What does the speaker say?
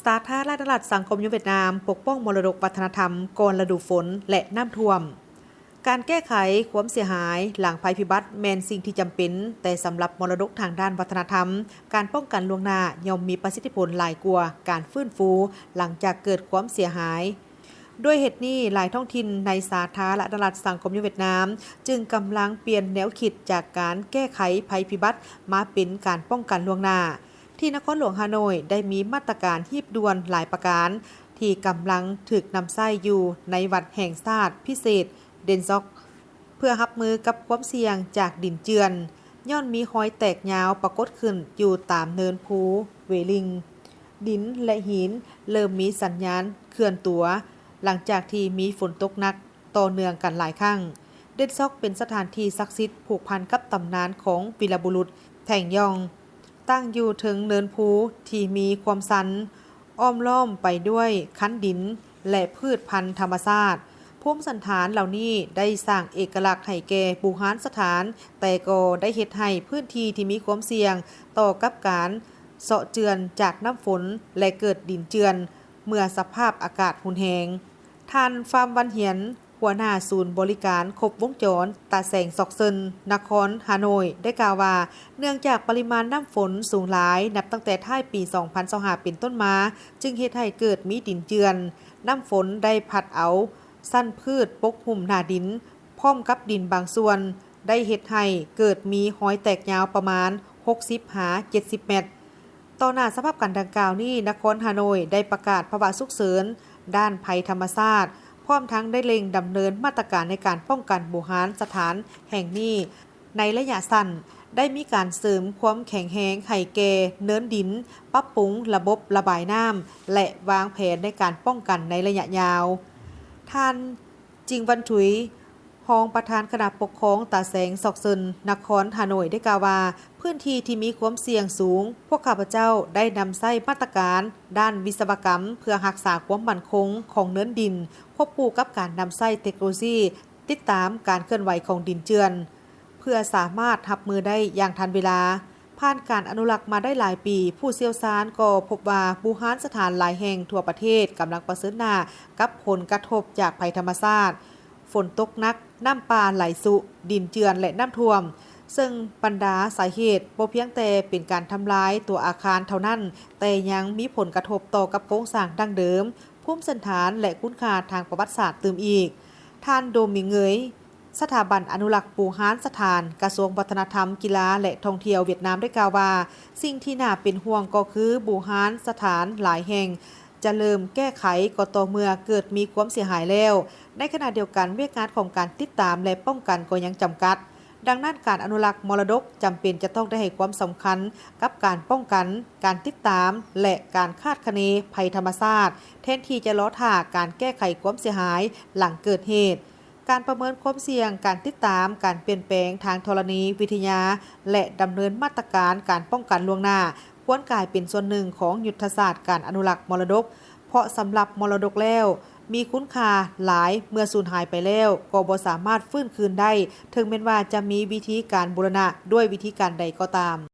ສາທາລະນະລັດສັງຄົມນິຍົມຫວຽດນາມ ປົກປ້ອງມໍລະດົກວັດທະນະທຳກ່ອນລະດູຝົນ ແລະ ນ້ຳຖ້ວມ. ການແກ້ໄຂຄວາມເສຍຫາຍຫຼັງໄພພິບັດແມ່ນສິ່ງທີ່ຈຳເປັນ, ແຕ່ສຳລັບມໍລະດົກທາງດ້ານວັດທະນະທຳ, ການປ້ອງກັນລ່ວງໜ້າຍ່ອມມີປະສິດທິຜົນຫຼາຍກວ່າການຟື້ນຟູຫຼັງຈາກເກີດຄວາມເສຍຫາຍ. ດ້ວຍເຫດນີ້, ຫຼາຍທ້ອງຖິ່ນໃນສາທາລະນະລັດສັງຄົມນິຍົມຫວຽດນາມ ຈຶ່ງກຳລັງປ່ຽນແນວຄິດຈາກການແກ້ໄຂໄພພິບັດມາເປັນການປ້ອງກັນລ່ວງໜ້າ. ທີ່ນະຄອນຫຼວງຮ່າໂນ້ຍໄດ້ມີມາດຕະການຮີບດ່ວນຫຼາຍປະການ ທີ່ກຳລັງຖືກນຳໃຊ້ຢູ່ໃນວັດແຫ່ງຊາດພິເສດເດນຊອກ ເພື່ອຮັບມືກັບຄວາມສ່ຽງຈາກດິນເຈື່ອນ, ຍ້ອນມີຮອຍແຕກຍາວປາກົດຂຶ້ນຢູ່ຕາມເນີນພູເວລິງ. ດິນ ແລະ ຫີນເລີ່ມມີສັນຍານເຄື່ອນຕົວ ຫຼັງຈາກທີ່ມີຝົນຕົກໜັກຕໍ່ເນື່ອງກັນຫຼາຍຄັ້ງ. ເດນຊອກເປັນສະຖານທີ່ສັກສິດຜູກພັນກັບຕຳນານຂອງວີລະບຸລຸດແທງຢອງ, ຕັ້ງຢູ່ເທິງເນີນພູທີ່ມີຄວາມຊັນ, ອ້ອມລ້ອມໄປດ້ວຍຄັນດິນ ແລະ ພືດພັນທຳມະຊາດ. ພູມສັນຖານເຫຼົ່ານີ້ໄດ້ສ້າງເອກະລັກໃຫ້ແກ່ບູຮານສະຖານ, ແຕ່ກໍໄດ້ເຮັດໃຫ້ພື້ນທີ່ທີ່ມີຄວາມສ່ຽງຕໍ່ກັບການເຊາະເຈື່ອນຈາກນ້ຳຝົນ ແລະ ເກີດດິນເຈື່ອນເມື່ອສະພາບອາກາດຮຸນແຮງ. ທ່ານ ຟາມ ວັນຫຽນ, ຫົວໜ້າສູນບໍລິການຄົບວົງຈອນຕາແສງຊອກເຊິນ ນະຄອນຮ່າໂນ້ຍ ໄດ້ກ່າວວ່າ, ເນື່ອງຈາກປະລິມານນ້ຳຝົນສູງຫຼາຍ ນັບຕັ້ງແຕ່ທ້າຍປີສອງພັນຊາວຫ້າເປັນຕົ້ນມາ, ຈຶ່ງເຮັດໃຫ້ເກີດມີດິນເຈື່ອນ. ນ້ຳຝົນໄດ້ພັດເອົາຊັ້ນພືດປົກຫຸ້ມໜ້າດິນ ພ້ອມກັບດິນບາງສ່ວນ, ໄດ້ເຮັດໃຫ້ເກີດມີຮອຍແຕກຍາວປະມານຫົກສິບຫາເຈັດສິບແມັດ. ຕໍ່ໜ້າສະພາບການດັ່ງກ່າວນີ້, ນະຄອນຮ່າໂນ້ຍໄດ້ປະກາດພາວະສຸກເສີນດ້ານໄພທຳມະຊາດ, ພ້ອມທັງໄດ້ເລັ່ງດຳເນີນມາດຕະການໃນການປ້ອງກັນບູຮານສະຖານແຫ່ງນີ້ໃນໄລຍະສັ້ນ, ໄດ້ມີການເສີມຄວາມແຂງແຮງໃຫ້ແກ່ເນີນດິນ, ປັບປຸງລະບົບລະບາຍນ້ຳ ແລະ ວາງແຜນໃນການປ້ອງກັນໃນໄລຍະຍາວ. ທ່ານ ຈິງ ວັນທຸຍ, ຮອງປະທານຄະນະປົກຄອງຕາແສງຊອກເຊິນ ນະຄອນຮ່າໂນ້ຍ ໄດ້ກ່າວວ່າ, ພື້ນທີ່ທີ່ມີຄວາມສ່ຽງສູງ, ພວກຂ້າພະເຈົ້າໄດ້ນຳໃຊ້ມາດຕະການດ້ານວິສະວະກຳ ເພື່ອຮັກສາຄວາມໝັ້ນຄົງຂອງເນີນດິນ, ຄວບຄູ່ກັບການນຳໃຊ້ເທັກໂນໂລຊີຕິດຕາມການເຄື່ອນໄຫວຂອງດິນເຈື່ອນ ເພື່ອສາມາດຮັບມືໄດ້ຢ່າງທັນເວລາ. ຜ່ານການອະນຸລັກມາໄດ້ຫຼາຍປີ, ຜູ້ຊ່ຽວຊານກໍພົບວ່າບູຮານສະຖານຫຼາຍແຫ່ງທົ່ວປະເທດກຳລັງປະເຊີນໜ້າກັບຜົນກະທົບຈາກໄພທຳມະຊາດ, ຝົນຕົກໜັກ, ນ້ຳປ່າໄຫຼຊຸ, ດິນເຈື່ອນ ແລະ ນ້ຳຖ້ວມ, ເຊິ່ງບັນດາສາເຫດບໍ່ພຽງແຕ່ເປັນການທຳລາຍຕົວອາຄານເທົ່ານັ້ນ, ແຕ່ຍັງມີຜົນກະທົບຕໍ່ກັບໂຄງສ້າງດັ້ງເດີມ, ພູມສັນຖານ ແລະ ຄຸນຄ່າທາງປະຫວັດສາດຕື່ມອີກ. ທ່ານ ໂດມິງເງຍ, ສະຖາບັນອະນຸລັກບູຮານສະຖານ ກະຊວງວັດທະນະທຳ, ກິລາ ແລະ ທ່ອງທ່ຽວຫວຽດນາມ ໄດ້ກ່າວວ່າ, ສິ່ງທີ່ໜ້າເປັນຫ່ວງກໍຄືບູຮານສະຖານຫຼາຍແຫ່ງຈະເລີ່ມແກ້ໄຂກໍຕໍ່ເມື່ອເກີດມີຄວາມເສຍຫາຍແລ້ວ. ໃນຂະນະດຽວກັນ, ວຽກງານຂອງການຕິດຕາມ ແລະ ປ້ອງກັນກໍຍັງຈຳກັດ. ດັ່ງນັ້ນ, ການອະນຸລັກມໍລະດົກຈຳເປັນຈະຕ້ອງໄດ້ໃຫ້ຄວາມສຳຄັນກັບການປ້ອງກັນ, ການຕິດຕາມ ແລະ ການຄາດຄະເນໄພທຳມະຊາດ, ແທນທີ່ຈະລໍຖ້າການແກ້ໄຂຄວາມເສຍຫາຍຫຼັງເກີດເຫດ. ການປະເມີນຄວາມສ່ຽງ, ການຕິດຕາມການປ່ຽນແປງທາງທໍລະນີວິທະຍາ ແລະ ດຳເນີນມາດຕະການການປ້ອງກັນລ່ວງໜ້າ ຄວນກາຍເປັນສ່ວນໜຶ່ງຂອງຍຸດທະສາດການອະນຸລັກມໍລະດົກ, ເພາະສຳລັບມໍລະດົກແລ້ວ ມີຄຸນຄ່າຫຼາຍ, ເມື່ອສູນຫາຍໄປແລ້ວກໍບໍ່ສາມາດຟື້ນຄືນໄດ້, ເຖິງແມ່ນວ່າຈະມີວິທີການບູລະນະດ້ວຍວິທີການໃດກໍຕາມ.